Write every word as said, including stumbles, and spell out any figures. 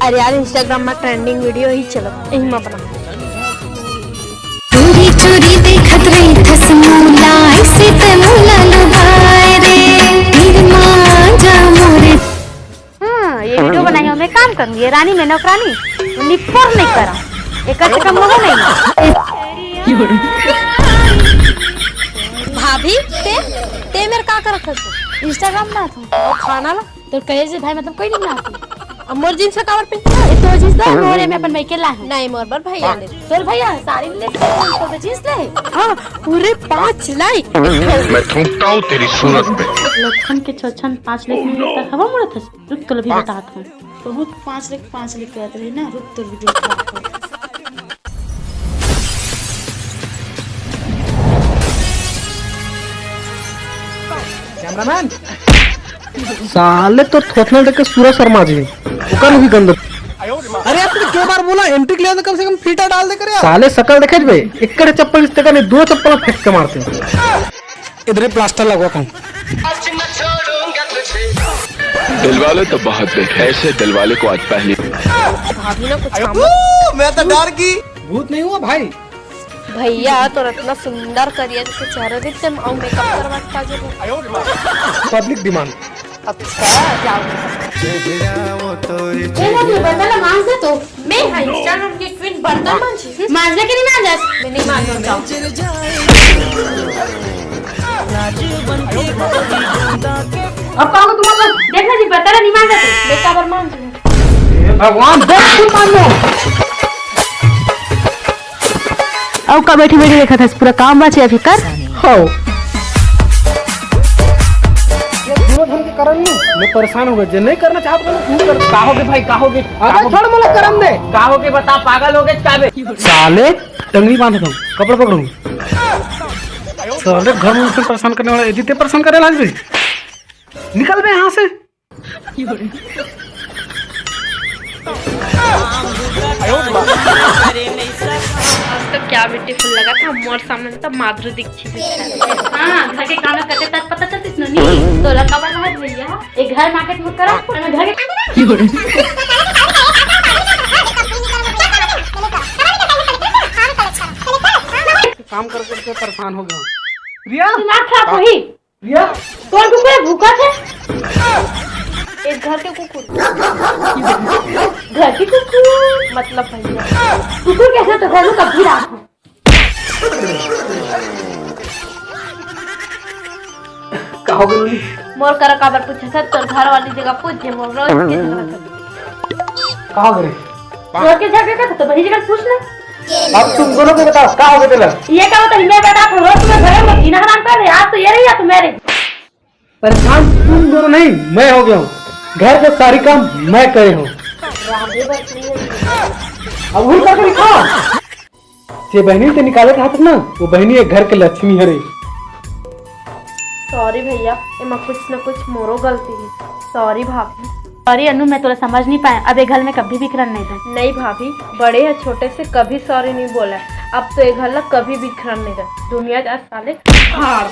अरे यार, Instagram में trending video ही चलत, यही में अपना। चोरी चोरी देखत रही थस मोला, ऐसे ते मोला लुभाए रे। तीर मांझा मोरे। हाँ, ये video बनाई हूँ मैं, काम करूँ, ये रानी में नौकरानी निपोर नहीं करा, एक अच्छा काम होगा नहीं। भाभी, ते ते मेरे का करत हस? Instagram ना था, और खाना ला। तो कहे से भाई, मतलब, कोई नहीं बनाती। अब मोर jeans का काबर पहनती है? ये तो jeans तो मोरे में अपन भाई के ला है। नहीं, मोर बर भैया ले। तोर भैया साड़ी ले, तो तो jeans ले। हाँ, पूरे पाँच लाई। मैं थूकता हूँ तेरी सूरत पे। लखन के छछन पाँच लाख में तक हवा मुड़त है। रुक, तो अभी बताता हूँ। बहुत पाँच लाख, पाँच लाख कहत रही ना, रुक, तो video खराब कर। Cameraman, साले तो थोथना देख के सूरज शर्मा जी, ओकर भी गंद। अरे यार, तूने के बार बोला, entry के लिए तो कम से कम फीता डाल दे कर यार। साले शकल देखे बे, एक चप्पल इस तक नहीं, दो चप्पल फेंक के मारते हैं। इधर ही plaster लगवा कहूँ। दिलवाले तो बहुत देखे, ऐसे दिलवाले को आज पहली। भाभी ना कुछ काम। मैं तो डर गई। भूत नहीं हुआ भाई। भैया, तोर इतना सुंदर करिया जैसे चेहरा दिखते, हम अउ makeup करवा के पाजे। Public demand। अच्छा, जाओ। ए भाभी, बर्तन मांज दे तो। मैं हाँ, Instagram की queen, बर्तन मांजी। मांजने के नहीं मांजा? मैं नहीं मांजू, जाओ। अब कहोगे तुम लोग, देखना जी, बर्तन नहीं मांजा तो। मैं काबर मांजू? हे भगवान, देख तू मानो। अउ का बैठी बैठी देखत हस, पूरा काम बाचे अभी कर। हो। ये दोनों धन के कारण नहीं, मैं परेशान हो गया। जे नहीं करना चाहत ना, तू कर। का होगे भाई, का होगे? अबे छोड़, मोला करम दे। का होगे बता, पागल होगे का बे? साले, टंगरी बांध दो, कपड़ा पकड़ो। साले, घर में से परेशान करने वाला, इतने परेशान करे लाग गई। निकल बे यहाँ से। आज तो क्या beautiful लगा था, मोर सामने तो माधुरी दीक्षित। हाँ, घर के काम करते तक पता चलती सुनो नहीं। तो लड़का बना है भैया, एक घर market में करा, और घर के काम कर करके परेशान हो गया। रिया, दिमाग खराब होही। रिया, तोर कुकुर भूखा थे। एक घर के कुकुर। घर के कुकुर। मतलब भैया। कुकुर कैसे तो घर में कभी राखो। का हो गई? मोर करा काबर पूछे सर, तोर घर वाली जगह पूछ जे, मोर रोज के झगड़ा कर। का हो गई? रोज के झगड़ा कर, तो बड़ी जगह पूछ ना। अब तुम दोनों को बताओ, का हो गया तेरा? ये का होता है, मैं बेटा, तो रोज तुम्हें घरे में जीना हराम कर रहे, आज तो ये रही, या तो मैं रही। परेशान तुम दोनों नहीं, मैं हो गया हूँ। घर के सारी काम मैं करे हूँ। अब उड़ करके दिखा। जे बहनी ते निकाले था ना, वो बहनी एक घर के लक्ष्मी हरे। Sorry भैया, एमा कुछ न कुछ मोरो गलती है। Sorry भाभी। Sorry अनु, मैं तोला समझ नहीं पाया। अब ये घर में कभी भी बिखरन नहीं दे। नहीं भाभी, बड़े है छोटे से कभी sorry नहीं बोला। अब तो ये घर ला कभी बिखरन नहीं दे। दुनिया जा साले। हाँ।